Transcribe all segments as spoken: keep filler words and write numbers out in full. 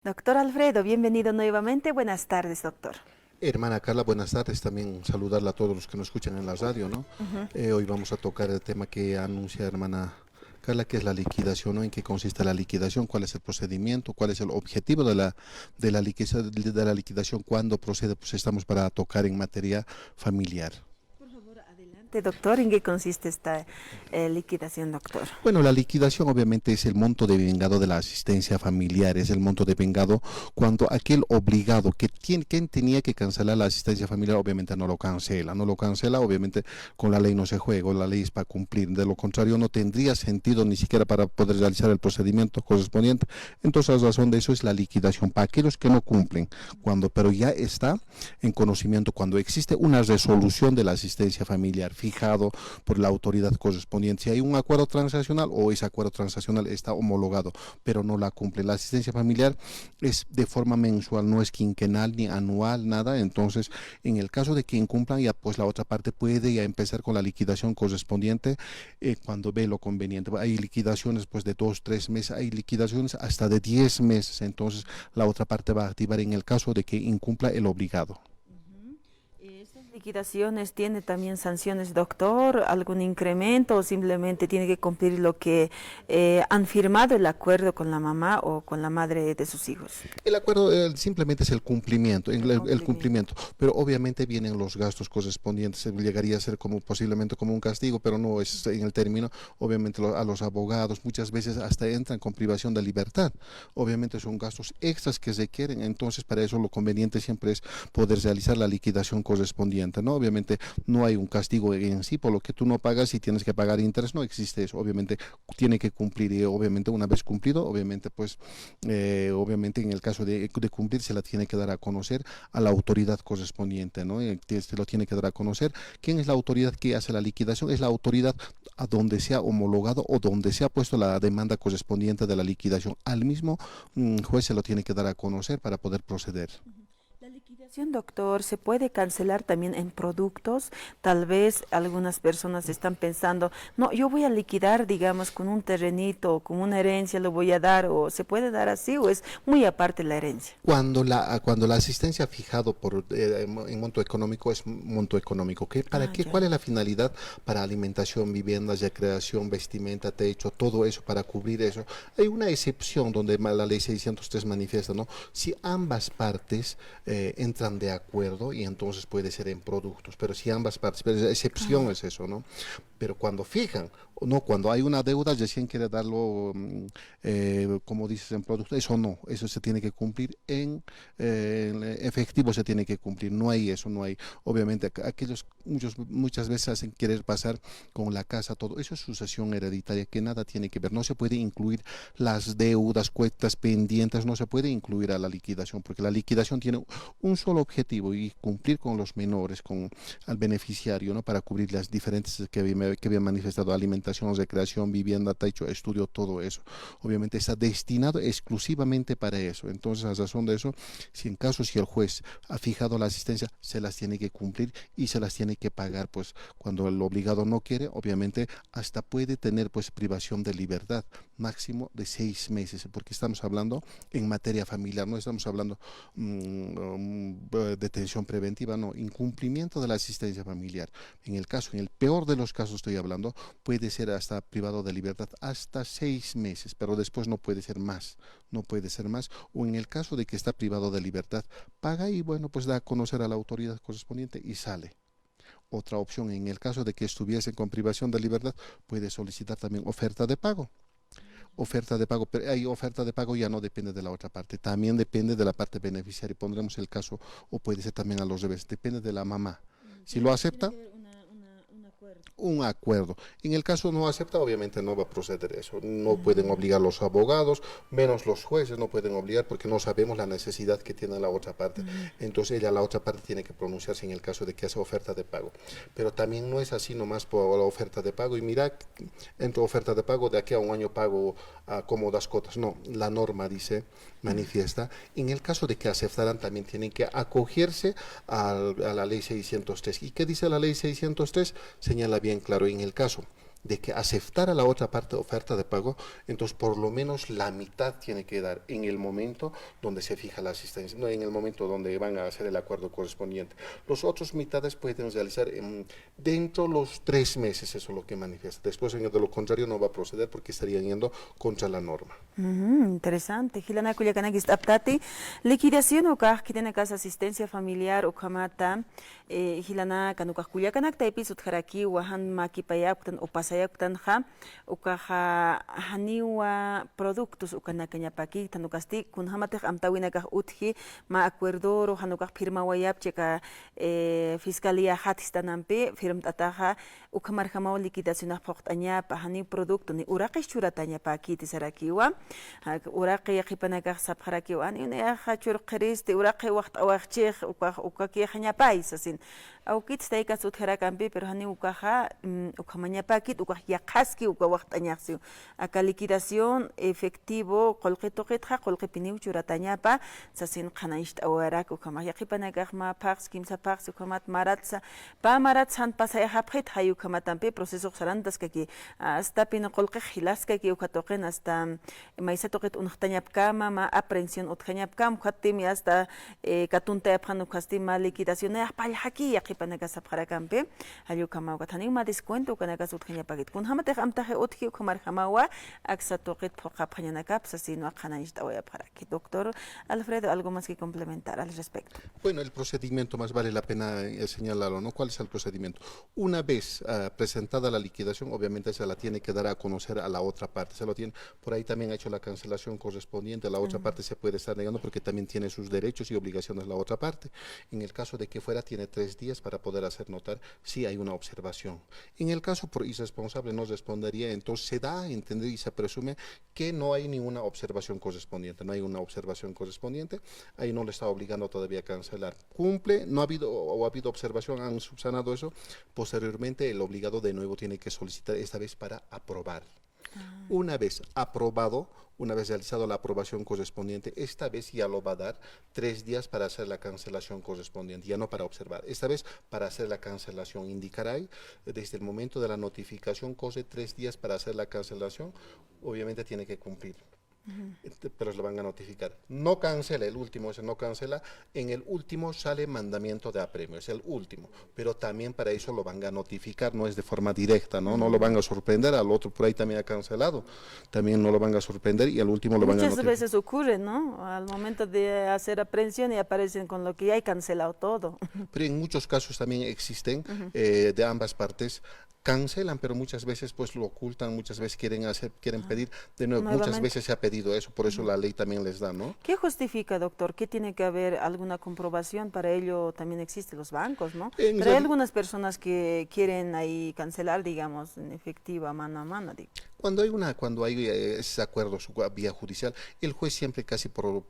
Doctor Alfredo, bienvenido nuevamente. Buenas tardes, doctor. Hermana Carla, buenas tardes. También saludarla a todos los que nos escuchan en la radio, ¿no? Ujú. Eh, hoy vamos a tocar el tema que anuncia hermana Carla, que es la liquidación, ¿no? ¿En qué consiste la liquidación? ¿Cuál es el procedimiento? ¿Cuál es el objetivo de la, de la liquiza-, de la liquidación? ¿Cuándo procede? Pues estamos para tocar en materia familiar. Por favor, adelante, doctor. ¿En qué consiste esta, eh, liquidación, doctor? Bueno, la liquidación obviamente es el monto devengado de la asistencia familiar, es el monto devengado cuando aquel obligado que tiene, quien tenía que cancelar la asistencia familiar, obviamente no lo cancela, no lo cancela, obviamente con la ley no se juega, la ley es para cumplir, de lo contrario no tendría sentido ni siquiera para poder realizar el procedimiento correspondiente. Entonces, la razón de eso es la liquidación, para aquellos que no cumplen, cuando, pero ya está en conocimiento, cuando existe una resolución de la asistencia familiar fijado por la autoridad correspondiente, si hay un acuerdo transaccional o ese acuerdo transaccional está homologado, pero no la cumple. La asistencia familiar es de forma mensual, no es quinquenal ni anual, nada. Entonces, en el caso de que incumplan, ya pues la otra parte puede ya empezar con la liquidación correspondiente, eh, cuando ve lo conveniente. Hay liquidaciones, pues, de dos, tres meses, hay liquidaciones hasta de diez meses. Entonces, la otra parte va a activar en el caso de que incumpla el obligado. Ujú. Eh, ¿estas liquidaciones tiene también sanciones, doctor? ¿Algún incremento o simplemente tiene que cumplir lo que, eh, han firmado el acuerdo con la mamá o con la madre de sus hijos? El acuerdo, eh, simplemente es el cumplimiento, el, el cumplimiento. El cumplimiento. Pero obviamente vienen los gastos correspondientes. Eh, llegaría a ser como posiblemente como un castigo, pero no es en el término. Obviamente lo, a los abogados muchas veces hasta entran con privación de libertad. Obviamente son gastos extras que requieren. Entonces, para eso lo conveniente siempre es poder realizar la liquidación correspondiente, ¿no? Obviamente no hay un castigo en sí, por lo que tú no pagas y tienes que pagar interés, no existe eso. Obviamente tiene que cumplir y obviamente una vez cumplido, obviamente, pues, eh, obviamente en el caso de, de cumplir se la tiene que dar a conocer a la autoridad correspondiente, ¿no? Eh, que se lo tiene que dar a conocer. ¿Quién es la autoridad que hace la liquidación? Es la autoridad a donde se ha homologado o donde se ha puesto la demanda correspondiente de la liquidación. Al mismo, mm, juez se lo tiene que dar a conocer para poder proceder. Ujú. La liquidación, doctor, ¿se puede cancelar también en productos? Tal vez algunas personas están pensando, "No, yo voy a liquidar, digamos, con un terrenito o con una herencia lo voy a dar", o ¿se puede dar así o es muy aparte la herencia? Cuando la, cuando la asistencia fijado por, eh, en mo-, en monto económico es monto económico, ¿qué? ¿Para qué? Ah, ya. ¿Cuál es la finalidad? Para alimentación, vivienda, recreación, vestimenta, techo, todo eso, para cubrir eso. Hay una excepción donde ma-, la ley seiscientos tres manifiesta, ¿no? Si ambas partes, eh, entran de acuerdo y entonces puede ser en productos, pero si ambas partes, pero esa excepción es eso, ¿no? Pero cuando fijan, no, cuando hay una deuda, recién quiere darlo, mm, eh, como dices, en producto, eso no, eso se tiene que cumplir en, eh, en efectivo, se tiene que cumplir, no hay eso, no hay. Obviamente, aqu-, aquellos, muchos, muchas veces hacen querer pasar con la casa, todo, eso es sucesión hereditaria, que nada tiene que ver, no se puede incluir las deudas, cuentas pendientes, no se puede incluir a la liquidación, porque la liquidación tiene un solo objetivo y cumplir con los menores, con al beneficiario, ¿no? Para cubrir las diferentes que había, que había manifestado, alimentación, recreación, vivienda, techo, estudio, todo eso. Obviamente está destinado exclusivamente para eso. Entonces, a razón de eso, si en caso, si el juez ha fijado la asistencia, se las tiene que cumplir y se las tiene que pagar, pues, cuando el obligado no quiere, obviamente, hasta puede tener, pues, privación de libertad máximo de seis meses, porque estamos hablando en materia familiar, no estamos hablando, mm, mm, eh, detención preventiva, no, incumplimiento de la asistencia familiar. En el caso, en el peor de los casos estoy hablando, puede ser hasta privado de libertad hasta seis meses, pero después no puede ser más, no puede ser más. O en el caso de que está privado de libertad, paga y, bueno, pues da a conocer a la autoridad correspondiente y sale. Otra opción, en el caso de que estuviesen con privación de libertad, puede solicitar también oferta de pago. Oferta de pago, pero hay oferta de pago ya no depende de la otra parte, también depende de la parte beneficiaria. Pondremos el caso, o puede ser también a los revés, depende de la mamá. Mm, si lo acepta, un acuerdo. En el caso no acepta, obviamente no va a proceder eso. No pueden obligar los abogados, menos los jueces no pueden obligar porque no sabemos la necesidad que tiene la otra parte. Entonces ella, la otra parte, tiene que pronunciarse en el caso de que hace oferta de pago. Pero también no es así nomás por la oferta de pago. Y mira, entre oferta de pago, de aquí a un año pago a cómodas cuotas. No, la norma dice, manifiesta, en el caso de que aceptaran, también tienen que acogerse al, a la ley seiscientos tres. ¿Y qué dice la ley seiscientos tres? Señala bien claro, en el caso de que aceptara la otra parte oferta de pago, entonces por lo menos la mitad tiene que dar en el momento donde se fija la asistencia, no en el momento donde van a hacer el acuerdo correspondiente. Los otros mitades pueden realizar en, dentro los tres meses, eso es lo que manifiesta. Después, en de lo contrario, no va a proceder porque estarían yendo contra la norma. Ujú, interesante. Jilanaka kullakanaka ist'aptati. Liquidación ukax, khitinakasa asistencia familiar ukhamata, eh, jilanaka ukax kullakanaktaypis utjarakiwa, jan makipayapktan o pasayapktanxa, ukaxa janiwa productos ukanakañapäkiktan, ukasti kunjamatix amtäwinakax utji, mä acuerdoru jan ukax firmawayapchi aka, eh, fiscaliaxat jistanampi firmt'ataxa, ukhamarjamaw liquidacionax phuqt'añapa, janiw producto ni uraqix churatañapäkiti sarakiwa. Ja, uraqi yaqhipanakax sapxarakiwa, janiw nayaxa churqhiristi, uraqi waxt'awayxchix, ukax, ukakïxañapay sasin. Awkits taykax utjarakampi, pero janiw ukaxa, mm, ukhamañapäkit, ukax yaqhaski uka waxt'añax siw. Aka liquidación efectivo, qullqi tuqitxa, qullqipiniw churatañapa, sasin qhanañcht'awayarak ukhamax. Yaqhipanakax mä phaxs, kimsa phaxs, ukhamat maratsa, pä maratsa jan pasayxapxit, jay ukhamatampi procesox sarantaskaki, hasta pin qullqix jilaskaki uka tuqin, hasta maysa tuqit unxtañapkama, mä aprehensión utjañapkama, ukhatim hasta, eh, katuntayapxan ukhasti mä liquidación, nayax pallxaki yaqhipanakax sapxarakampi, jall ukhama ukat janiw mä descuento ukanakas utjañapäkit. Kunjamatix amtaxi utji ukhamarjamawa, aksa tuqit phuqhapxañanakap sasinwa qhanañcht'awayapxaraki. Doctor Alfredo, ¿algo más que complementar al respecto? Bueno, el procedimiento más vale la pena, eh, señalarlo, ¿no? ¿Cuál es el procedimiento? Una vez, ah, presentada la liquidación, obviamente se la tiene que dar a conocer a la otra parte. Se lo tiene, por ahí también ha hecho la cancelación correspondiente. La otra parte se puede estar negando porque también tiene sus derechos y obligaciones la otra parte. En el caso de que fuera, tiene tres días para poder hacer notar si hay una observación. En el caso por irresponsable no respondería, entonces se da a entender y se presume que no hay ninguna observación correspondiente, no hay una observación correspondiente, ahí no le está obligando todavía a cancelar. Cumple, no ha habido, o ha habido observación, han subsanado eso, posteriormente el obligado de nuevo tiene que solicitar, esta vez para aprobar. Ah. Una vez aprobado, una vez realizado la aprobación correspondiente, esta vez ya lo va a dar tres días para hacer la cancelación correspondiente, ya no para observar, esta vez para hacer la cancelación. Indicará ahí, desde el momento de la notificación, corre tres días para hacer la cancelación, obviamente tiene que cumplir. Este, pero le van a notificar. No cancela el último, ese no cancela. En el último sale mandamiento de apremio, es el último. Pero también para eso lo van a notificar, no es de forma directa, ¿no? No lo van a sorprender, al otro por ahí también ha cancelado. También no lo van a sorprender y al último lo van a notificar. Muchas veces ocurre, ¿no? Al momento de hacer aprehensión y aparecen con lo que ya hay cancelado todo. Pero en muchos casos también existen, eh, de ambas partes cancelan, pero muchas veces, pues, lo ocultan, muchas veces quieren hacer, quieren pedir de nuevo. Muchas veces se ha pedido eso, por eso la ley también les da, ¿no? ¿Qué justifica, doctor? ¿Qué tiene que haber alguna comprobación? Para ello también existen los bancos, ¿no? Pero hay algunas personas que quieren ahí cancelar, digamos, en efectivo, a mano a mano, digo. Cuando hay una, cuando hay, eh, esos acuerdos vía judicial, el juez siempre casi por,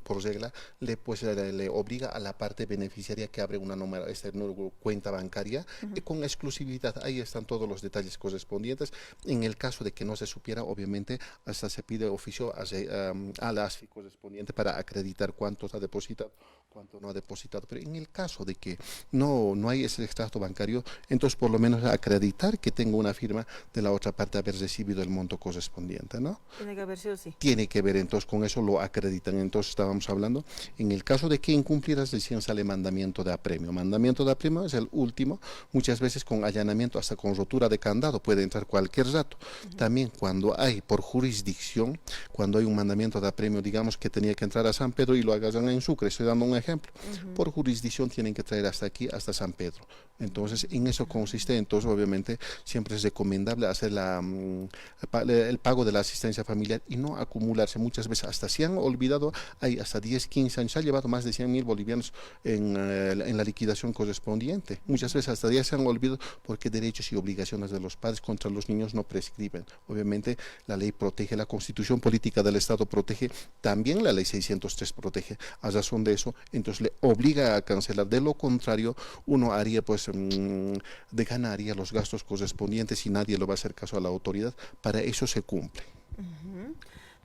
por regla le, pues, le, le obliga a la parte beneficiaria que abre una número, este, nu-, cuenta bancaria, eh, con exclusividad. Ahí están todos los detalles correspondientes. En el caso de que no se supiera, obviamente, hasta se pide oficio a, am, a la ASFI correspondiente para acreditar cuánto se ha depositado, cuánto no ha depositado. Pero en el caso de que no, no hay ese extracto bancario, entonces por lo menos acreditar que tengo una firma de la otra parte haber recibido el monto correspondiente, ¿no? Tiene que haber sí o sí. Tiene que ver, entonces con eso lo acreditan. Entonces estábamos hablando, en el caso de que incumplieras, recién sale mandamiento de apremio. Mandamiento de apremio es el último, muchas veces con allanamiento, hasta con rotura de candado, puede entrar cualquier rato. También cuando hay por jurisdicción, cuando hay un mandamiento de apremio, digamos que tenía que entrar a San Pedro y lo agarran en Sucre, estoy dando un ejemplo, por jurisdicción tienen que traer hasta aquí, hasta San Pedro. Entonces, en eso consiste, entonces, obviamente, siempre es recomendable hacer la, mm, pa-, el pago de la asistencia familiar y no acumularse. Muchas veces hasta se han olvidado, hay hasta diez, quince años, se ha llevado más de cien mil bolivianos en, eh, en la liquidación correspondiente. Muchas veces hasta ya se han olvidado porque derechos y obligaciones de los padres contra los niños no prescriben. Obviamente, la ley protege, la Constitución Política del Estado protege, también la ley seiscientos tres protege. A razón de eso, entonces le obliga a cancelar. De lo contrario, uno haría, pues, mm, de gana haría los gastos correspondientes y nadie lo va a hacer caso a la autoridad. Para eso se cumple. Ujú.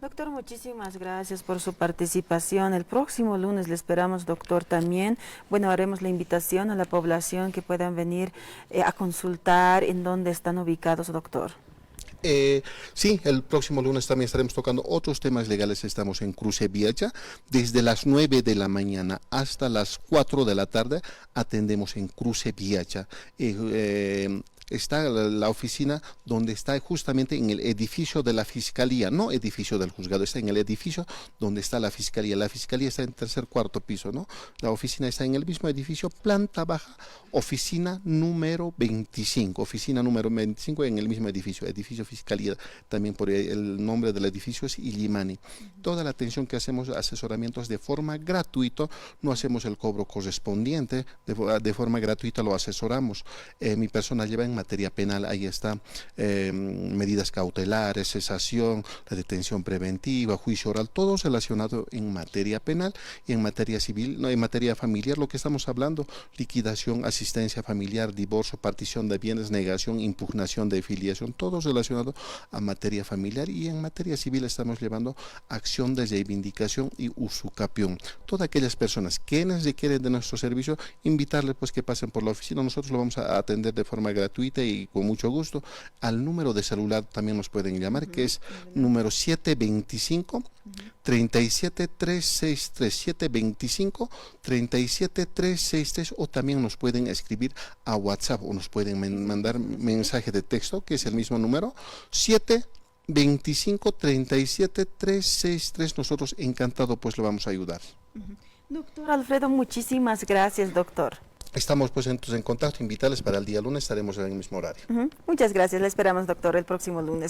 Doctor, muchísimas gracias por su participación. El próximo lunes le esperamos, doctor, también. Bueno, haremos la invitación a la población que puedan venir, eh, a consultar en dónde están ubicados, doctor. Eh, sí, el próximo lunes también estaremos tocando otros temas legales. Estamos en Cruce Viacha. Desde las nueve de la mañana hasta las cuatro de la tarde atendemos en Cruce Viacha. Eh, eh, está la, la oficina donde está justamente en el edificio de la fiscalía, no edificio del juzgado, está en el edificio donde está la fiscalía. La fiscalía está en tercer, cuarto piso, ¿no? La oficina está en el mismo edificio, planta baja, oficina número veinticinco, oficina número veinticinco en el mismo edificio, edificio fiscalía, también por el nombre del edificio es Illimani. Toda la atención que hacemos, asesoramientos de forma gratuita, no hacemos el cobro correspondiente, de, fo- de forma gratuita lo asesoramos. Eh, mi persona lleva en materia penal, ahí está, eh, medidas cautelares, cesación, la detención preventiva, juicio oral, todo relacionado en materia penal y en materia civil, no, en materia familiar, lo que estamos hablando, liquidación, asistencia familiar, divorcio, partición de bienes, negación, impugnación de filiación, todo relacionado a materia familiar y en materia civil estamos llevando acción de reivindicación y usucapión. Todas aquellas personas quienes requieren de nuestro servicio, invitarles pues que pasen por la oficina. Nosotros lo vamos a atender de forma gratuita y con mucho gusto. Al número de celular también nos pueden llamar, que es número siete veinticinco, treinta y siete tres seis tres, siete veinticinco, treinta y siete tres seis tres, o también nos pueden escribir a WhatsApp o nos pueden men- mandar mensaje de texto, que es el mismo número, siete veinticinco, treinta y siete tres seis tres. Nosotros encantado pues le vamos a ayudar. Doctor Alfredo, muchísimas gracias, doctor. Estamos pues entonces en contacto, invitarles para el día lunes, estaremos en el mismo horario. Ujú. Muchas gracias, le esperamos, doctor, el próximo lunes.